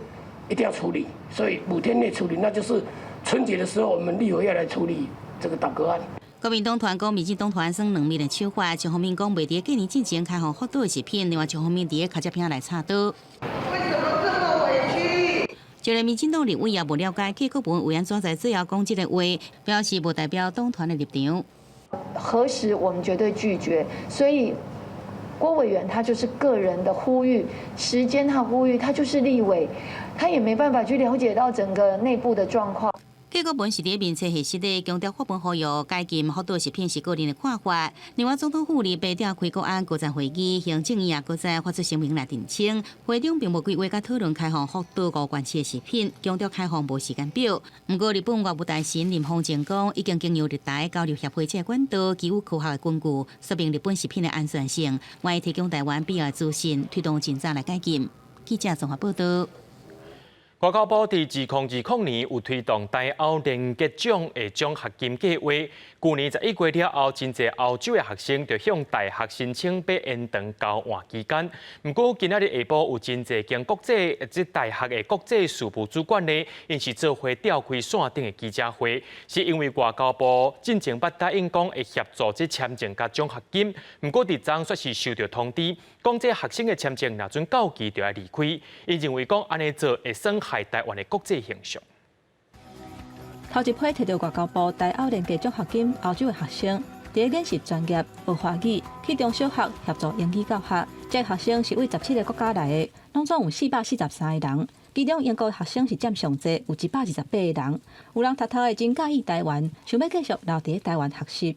一定要處理，所以5天內處理，那就是。春節的時候，我們立委要來處理這個倒閣案。國民黨團講，民進黨團耍兩面的手法，一方面講袂佇過年進前開放福島的食品，另外一方面佇咧尻脊骿來插刀。為什麼這麼委屈？就連民進黨立委也無了解郭國文為按怎在最後講這个話，表示無代表黨團的立場。何時我們絕對拒絕，所以郭委員他就是個人的呼籲，時間他呼籲，他就是立委，他也沒辦法去了解到整個內部的狀況。郭國文是佇面冊謝失禮，強調發文呼籲解禁福島食品是個人的看法。另外，總統府禮拜召開國安高層會議，行政院也閣再發出聲明來澄清，會中並無規劃佮討論開放福島五縣市的食品，強調開放無時間表。毋過，日本外務大臣林芳正講，已經經由日台交流協會這个管道，給予科學的根據，說明日本食品的安全性，願意提供台灣必要的資訊，推動盡早來解禁。記者綜合報導。外交部佇2020年有推動台歐連結獎的獎學金計劃，舊年11月了後，真濟歐洲的學生就向大學申請欲延長交換期間。毋過今仔日下晡有真濟間國際這大學的國際事務主管呢，𪜶是做伙召開線頂的記者會，是因為外交部進前捌答應講會協助這簽證佮獎學金，毋過佇昨煞是收著通知，講這學生的簽證若準到期就愛離開。𪜶認為講按呢做會損害台灣的國際形象。頭一批提著外交部台歐連結獎學金歐洲的學生，佇咧研習專業學華語，去中小學協助英語教學。這學生是對17個國家來的，攏總有443個人。其中英國學生是佔上濟，有128個人。有人讀讀的真佮意台灣，想欲繼續留佇咧台灣學習。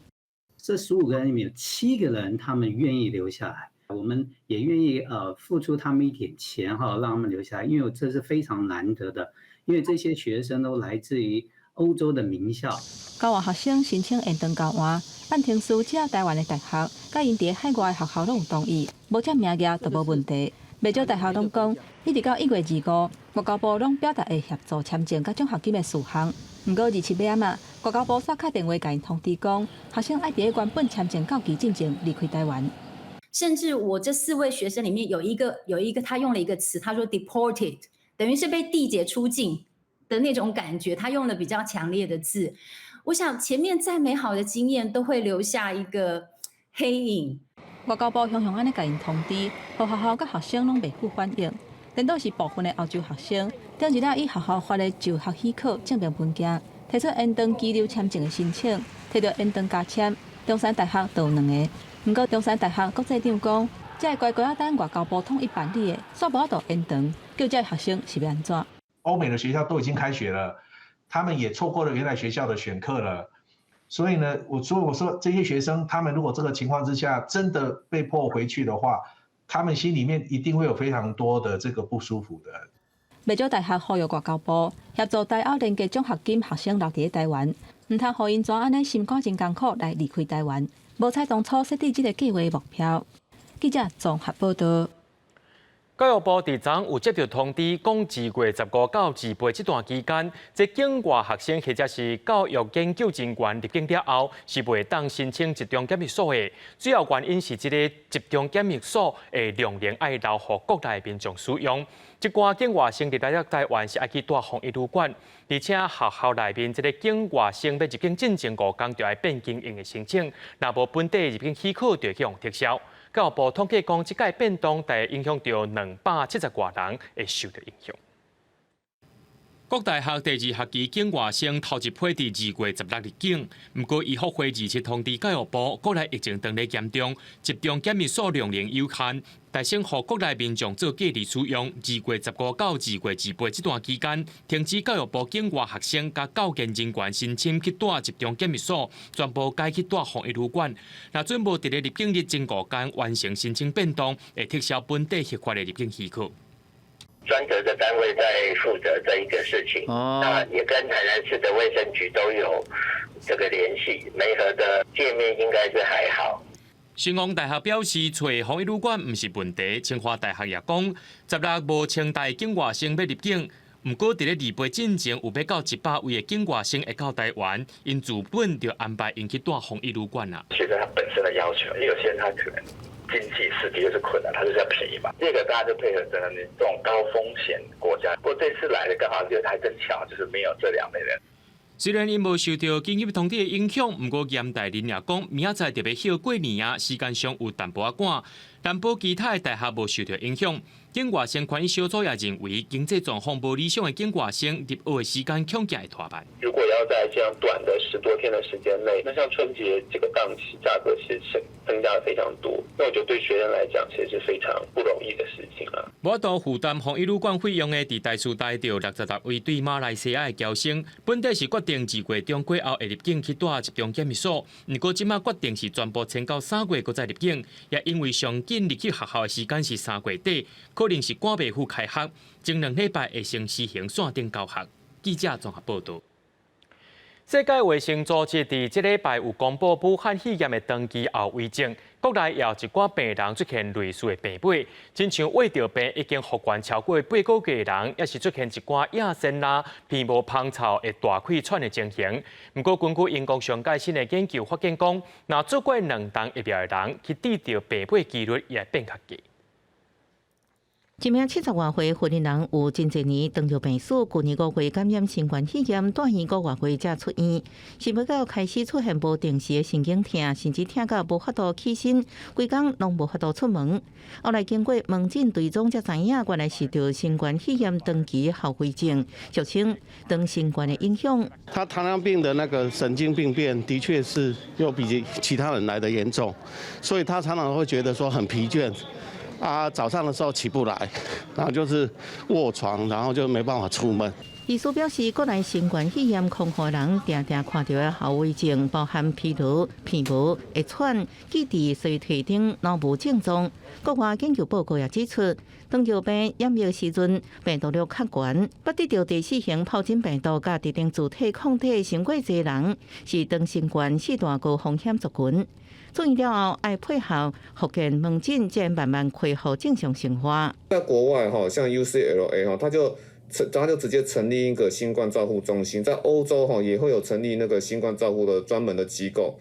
這15個人裡面有七個人，他們願意留下來，我們也願意付出他們一點錢哈，讓他們留下來，因為這是非常難得的，因為這些學生都來自於歐洲的名校。交換學生申請延長交換，辦程序只要台灣的大學，佮𪜶佇海外學校攏有同意，無佔名額就無問題。袂少大學攏講，一直到1月25，外交部攏表達會協助簽證佮獎學金的事項。毋過27尾仔嘛，外交部煞敲電話共𪜶通知講，學生愛佇咧原本簽證到期進前離開台灣。甚至我這四位學生裡面有一個他用了一個詞，他說 deported，等於是被締結出境的那種感覺，他用了比較強烈的字。我想前面再美好的經驗都會留下一個黑影。外交部雄雄按呢共𪜶通知，予學校佮學生攏袂赴反應。顛倒是部分的歐洲學生，頂一日以學校發的就學許可證明文件，提出延長居留簽證的申請，提著延長加簽。中山大學就有兩个，毋過中山大學國際長講，這个乖乖仔等外交部統一辦理的，煞無法度延長，叫這學生是欲按怎？歐美的學校都已經開學了，他們也錯過了原來學校的選課了。所以呢，所以我說這些學生，他們如果這個情況之下真的被迫回去的話，他們心裡面一定會有非常多的這個不舒服的。袂少大學呼籲外交部協助台歐連結獎學金學生留佇咧台灣，毋通予𪜶怎按呢心肝真艱苦來離開台灣，無採當初設定這個計劃目標。記者綜合報道。教育部佇昨有接著通知，講2月15到28這段期間，這境外學生或者是教育研究人員入境了後，是袂當申請集中檢疫所的。主要原因是這个集中檢疫所的量能愛留予國內民眾使用。這寡境外生入來台灣是愛去蹛防疫旅館，而且學校內面這个境外生欲入境進前5工就愛變更𪜶的申請，若無本地入境許可就會予撤銷。教育部統計講，這擺變動大概影響著270外人會受著影響。國大學第二學期境外生頭一批佇2月16入境，毋過醫復會27通知教育部，國內疫情當咧嚴重，集中檢疫所量能有限，但先予國內民眾做隔離使用。2月15到2月28這段期間，停止教育部境外學生佮教研人員申請去蹛集中檢疫所，全部改去蹛防疫旅館。若準無佇咧入境日前5工完成申請變動，會撤銷本地核發的入境許可。專責的單位在負責這一個事情，那也跟台南市的衛生局都有這個聯繫，媒合的界面應該是還好。成功大學表示，揣防疫旅館毋是問題。清華大學也講，16無清單境外生欲入境，毋過佇咧28進前有欲到100位的境外生會到台灣，𪜶自本就安排𪜶去蹛防疫旅館啦。學生他本身的要求，因為有些人他可能經濟是的確是困難，他就是要便宜嘛。第二個大家就配合着你這種高風險國家，不過這次來的剛好就還真巧，就是沒有這兩類人。雖然𪜶無受著緊急通知的影響，毋過嚴大林也講，明仔載著欲歇過年啊，時間上有淡薄仔趕。南部其他的大學無受著影響。境外生權益小組也認為，經濟狀況無理想的境外生入學的時間恐驚會拖慢。如果要在這樣短的10多天的時間內，那像春節這個檔期，價格其實是增加了非常多。那我覺得對學生來講，其實是非常不容易的事情啊。無法度負擔防疫旅館費用的，佇台師大著66位對馬來西亞的僑生，本底是決定2月中過後會入境去蹛集中檢疫所，毋過這馬決定是全部遷到3月閣再入境，也因為上緊入去學校的時間是3月底，可能是趕袂赴開學，前兩禮拜會先實行線頂教學。記者綜合報導。世界衛生組織佇這禮拜有公布武漢肺炎的長期後遺症，國內也有一寡病人出現類似的病尾，親像胃腸病已經復原超過8個月的人，也是出現一寡野酸啦、鼻毛芳臭、會大氣喘的情形。毋過，根據英國上蓋新的研究發現，講若注過兩劑疫苗的人，去得著病尾幾率也會變較低。一名70外歲雲林人有真濟年糖尿病史，舊年5月感染新冠肺炎，住院5個外月才出院。想欲到開始出現無定時的神經痛，甚至痛到無法度起身，規工攏無法度出門。後來經過門診追蹤，才知影原來是著新冠肺炎長期後遺症，俗稱長新冠的影響。他糖尿病的那個神經病變，的確是又比其他人來得嚴重，所以他常常會覺得說很疲倦。啊，早上的時候起不來，然後就是臥床，然後就沒辦法出門。醫師表示，國內新冠肺炎康復人定定看著的後遺症，包含疲勞、疲勞、會喘、記憶衰退等腦部症狀。國外研究報告也指出，糖尿病染疫時陣病毒量較懸，捌得著第四型疱疹病毒佮特定主體抗體傷過濟人，是長新冠四大高風險族群。出院了後，愛配合復健門診，才慢慢恢復正常生活。在國外哈，像 UCLA 哈，他就直接成立一個新冠照護中心，在歐洲哈也會有成立那個新冠照護的專門的機構。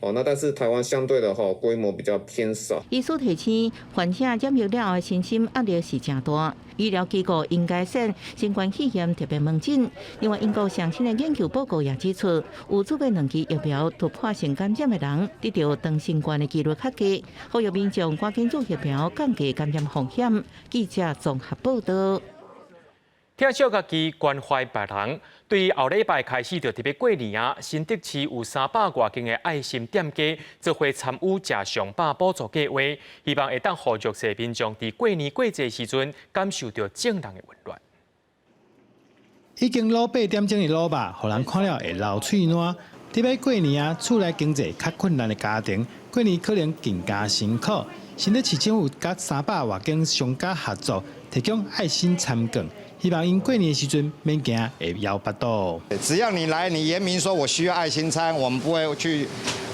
哦，那但是台灣相對的哈規模比較偏少。醫師提醒，患者染疫了後的身心壓力是誠大，醫療機構應該設新冠肺炎特別門診。另外，英國上新的研究報告也指出，有注過兩劑疫苗突破性感染的人，得著長新冠的幾率較低。呼籲民眾趕緊注疫苗，降低感染風險。記者綜合報道。疼惜家己，關懷別人。對後禮拜開始就特別過年啊，新竹市有300外間的愛心店家做伙參與食上飽補助計劃，希望會當予弱勢民眾佇過年過節時陣感受著眾人的溫暖。已經滷8點鐘的滷肉，予人看了會流喙瀾。特別過年啊，厝內經濟較困難的家庭，過年可能更加辛苦。新竹市政府佮300外間商家合作，提供愛心餐券。希望𪜶過年時陣免驚會枵腹肚。只要你來，你言明說我需要愛心餐，我們不會去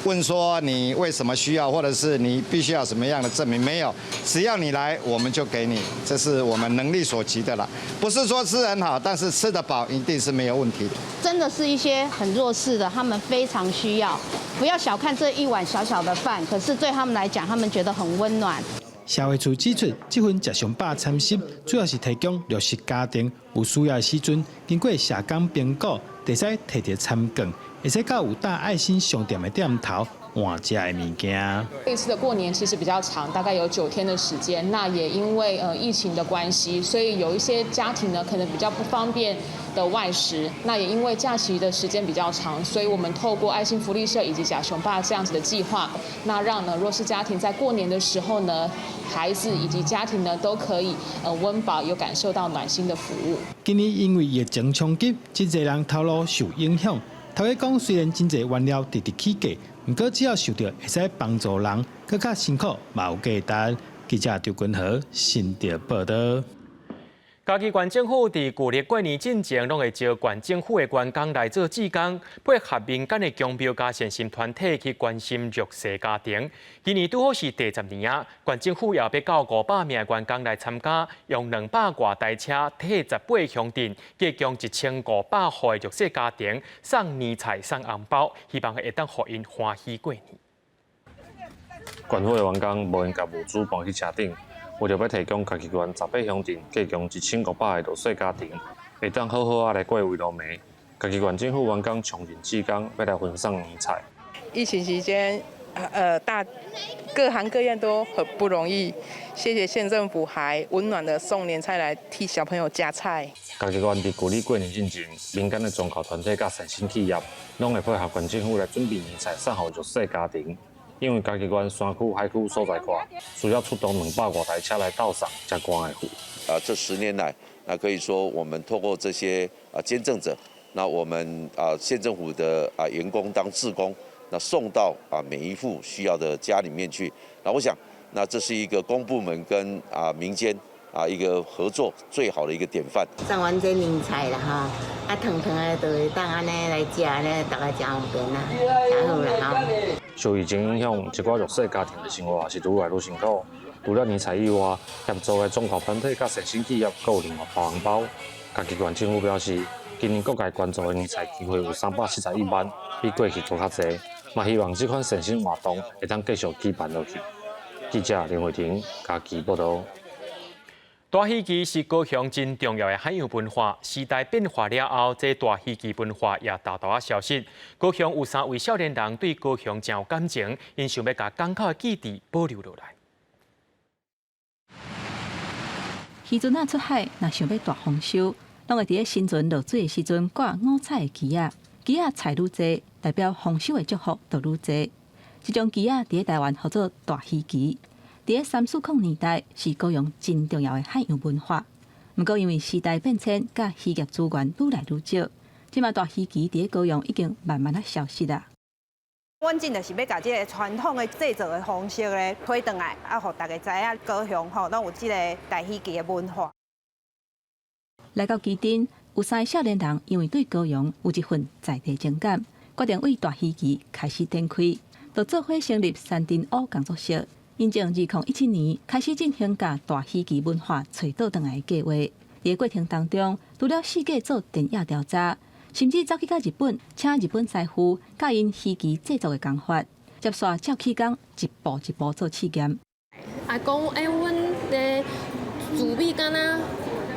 問說你為什麼需要，或者是你必須要什麼樣的證明，沒有。只要你來，我們就給你，這是我們能力所及的了。不是說吃很好，但是吃得飽一定是沒有問題的。真的是一些很弱勢的，他們非常需要。不要小看這一碗小小的飯，可是對他們來講，他們覺得很溫暖。社會處指出，這份食上飽餐食主要是提供弱勢家庭有需要的時陣，經過社工評估，會使提著餐券，會使到有搭愛心商店的店頭換食的物件。這次的過年其實比較長，大概有9天的時間。那也因為疫情的關係，所以有一些家庭呢可能比較不方便的外食。那也因為假期的時間比較長，所以我們透過愛心福利社以及食上飽這樣子的計劃，那讓呢弱勢家庭在過年的時候呢，孩子以及家庭呢都可以溫飽，有感受到暖心的服務。今年因為疫情衝擊，真濟人頭路受影響。頭家講，雖然真濟原料直直起價，毋過只要想著會使幫助人，閣較辛苦嘛有價值。記者張君和新竹報道。嘉義縣政府佇舊曆過年進前，攏會招縣政府的員工來做志工，配合民間的公廟佮善心團體去關心弱勢家庭。今年拄好是第10年啊，縣政府也欲到500名的員工來參加，用200外台車替18鄉鎮，提供1500戶的弱勢家庭送年菜、送紅包，希望會當予𪜶歡喜過年。縣府的員工無閒共物資搬去車頂。為著欲提供嘉義縣18鄉鎮提供1500個弱勢家庭，會當好好仔來過圍爐暝。嘉義縣政府員工充任志工，欲來分送年菜。疫情期間，大各行各業都很不容易，謝謝縣政府還溫暖的送年菜來替小朋友加菜。嘉義縣佇舊年過年進前，民間的宗教團體佮善心企業，攏會配合縣政府來準備年菜送予弱勢家庭。因為嘉義縣山區、海區所在闊，需要出動200外台車來鬥送才趕會赴。啊，這10年來，那可以說我們透過這些捐贈者，那我們縣政府的員工當志工，那送到每一戶需要的家裡面去。那我想，那這是一個公部門跟民間啊一個合作最好的一個典範。送阮這年菜啦吼，啊湯湯的就會當按呢來食，按呢大家誠方便啦，誠好啦吼。受疫情影響，一寡弱勢家庭的生活也是愈來愈辛苦。除了年菜以外，協助的宗教團體佮善心企業，閣有另外包紅包。嘉義縣政府表示，今年各界捐助的年菜機會有371萬，比過去閣較濟。嘛希望這款善心活動會當繼續舉辦落去。記者林慧婷嘉義報導。大魚旗是高雄真重要的海洋文化。時代變化了後，這大魚旗文化也沓沓仔消失。高雄有三位少年人對高雄誠有感情，𪜶想欲共港口的記憶保留落來。漁船仔出海，若想欲大豐收，攏會佇咧新船落水的時陣掛五彩的旗仔，旗仔彩愈濟，代表豐收的祝福就愈濟。這種旗仔佇咧台灣號做大魚旗，佇咧三四空年代是高雄真重要的海洋文化。毋過因為時代變遷，佮漁業資源愈來愈少，這馬大魚旗佇咧高雄已經慢慢仔消失啦。阮真就是欲共這个傳統的製作的方式咧推轉來，啊，予大家知影高雄吼攏有這个大魚旗的文化。來到旗津，有三个少年人因為對高雄有一份在地情感，決定為大魚旗開始展開，就做伙成立三珍屋工作室。𪜶從2017年開始進行共大魚旗文化揣倒轉來的計劃。佇過程當中，除了四界做田野調查，甚至走去到日本，請日本師傅教𪜶魚旗製作的工法，接續照起工一步一步做試驗。啊，講欸，阮的字母敢若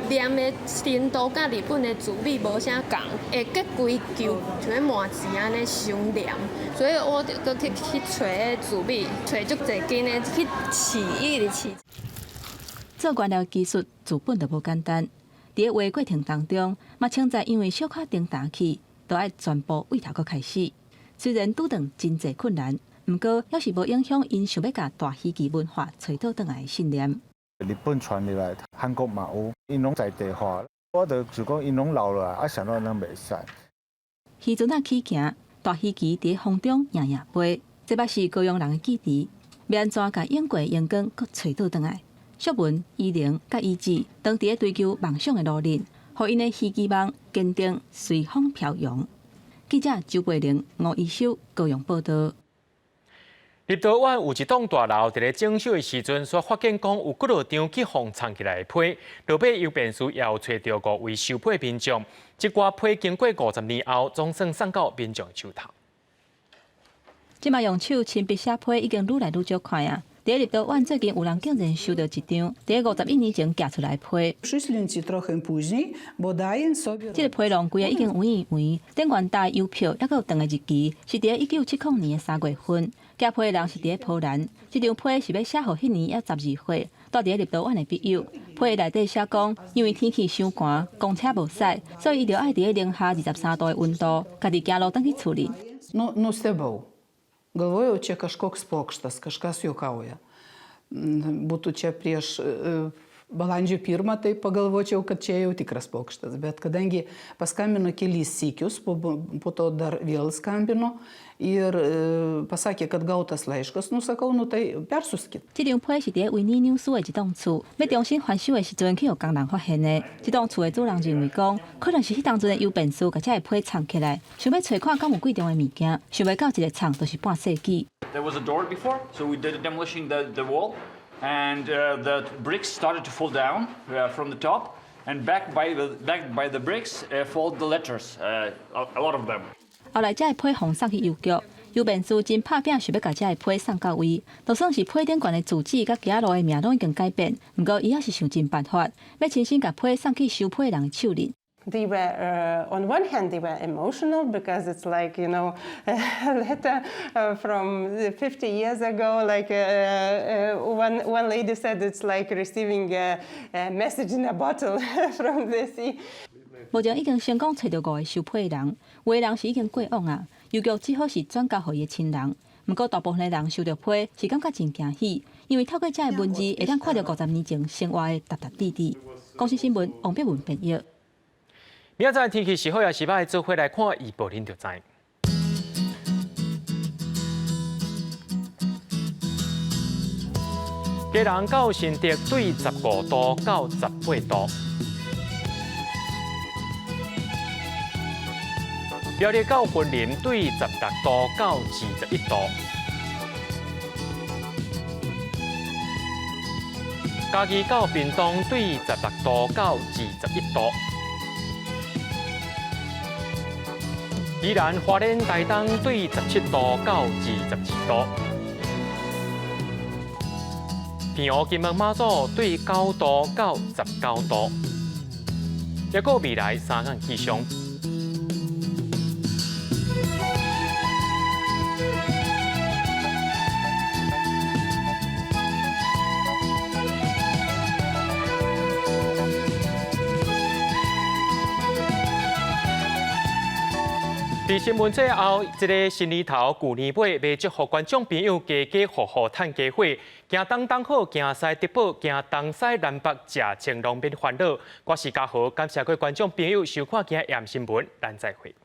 念的程度，佮日本的字母無啥仝，會結規嚿像咧麻糍按呢傷黏，所以我就閣去揣彼字母，揣足濟間的去試，一直試。做原料技術自本就無簡單，佇咧畫過程當中，嘛稱在因為小可停頓去，都愛全部對頭閣開始。雖然拄著真濟困難，毋過猶是無影響𪜶想欲共大魚旗文化揣倒轉來的信念。日本傳入來，韓國嘛有，𪜶攏在地化。我就就講𪜶攏留落來，啊，啥物攏袂使。漁船仔起行，大魚旗佇風中搖搖飛，這擺是高雄人的記憶。欲按怎共湧過的榮光閣揣倒轉來？淑文、依玲佮伊志，當佇咧追求夢想的路裡，予𪜶的魚旗夢堅定隨風飄揚。記者周培玲、吳一修高雄報導。立陶宛有一棟大樓，佇咧整修的時陣，煞發現講有幾落張去予藏起來的批，落尾郵便司也有揣著五位收批民眾。這掛批經過50年後，總算送到民眾手頭。這馬用手親筆寫批已經愈來愈少看啊！佇立陶宛最近有人竟然收著一張佇51年前寄出來的批。這個批內規个已經黃黃，頂懸搭郵票，猶閣有長的日期，是佇1970年的3月份。寄批的人是佇咧波蘭，這張批是欲寫予彼年猶12歲，蹛佇咧立陶宛的筆友。批內底寫講，因為天氣傷寒，公車無駛，所以伊著愛佇咧零下23度的溫度，家己行路轉去厝裡。 Galvojau, čia kažkoks pokštas, kažkas juokauja. Būtų čia prieš balandžio 1-ą, tai pagalvočiau, kad čia jau tikras pokštas. Bet kadangi paskambino kelis sykius, po to dar vėl skambino ir pasakė, kad gautas laiškas, nu sakau, nu tai persiųskit. 這張批是佇咧維爾紐斯的一棟厝，欲重新翻修的時陣，去予工人發現的。這棟厝的主人認為講，可能是彼當陣的郵便司共這个批藏起來，想欲揣看敢有貴重的物件，想袂到一个藏就是半世紀。 There was a door before, so we did demolishing the wall, and the bricks started to fall down from the top, and backed by the bricks fall the letters, a lot of them. 後來這个批予送去郵局，郵便司真拍拚想欲共這个批送到位，就算是批頂懸的住址佮行路的名攏已經改變，毋過伊猶是想盡辦法，欲親身共批送去收批人的手裡。 They were, on one hand, they were emotional because it's like, a letter from 50 years ago. Like one lady said, it's like receiving a message in a bottle from the sea. 目前已經成功揣著五个收批的人，有的人是已經過往啊，郵局只好是轉交予伊的親人。毋過大部分的人收著批是感覺真驚喜，因為透過這个文字會當看著50年前生活的沓沓滴滴。公視新聞王碧文編譯。明仔載天氣是好抑是䆀，做伙來看預報，恁就知。基隆到新竹對15度到18度。苗栗到雲林對16度到21度。嘉義到屏東對16度到21度。宜蘭花蓮台東對17度到22度。澎湖金門馬祖對9度到19度。抑閣未來3工氣象。佇新聞最後，這个新年頭、舊年尾，欲祝福觀眾朋友家家戶戶趁家伙，行東東好，行西得寶，行東西南北，食清攏免煩惱。我是家豪，感謝各位觀眾朋友收看今日的新聞，咱再會。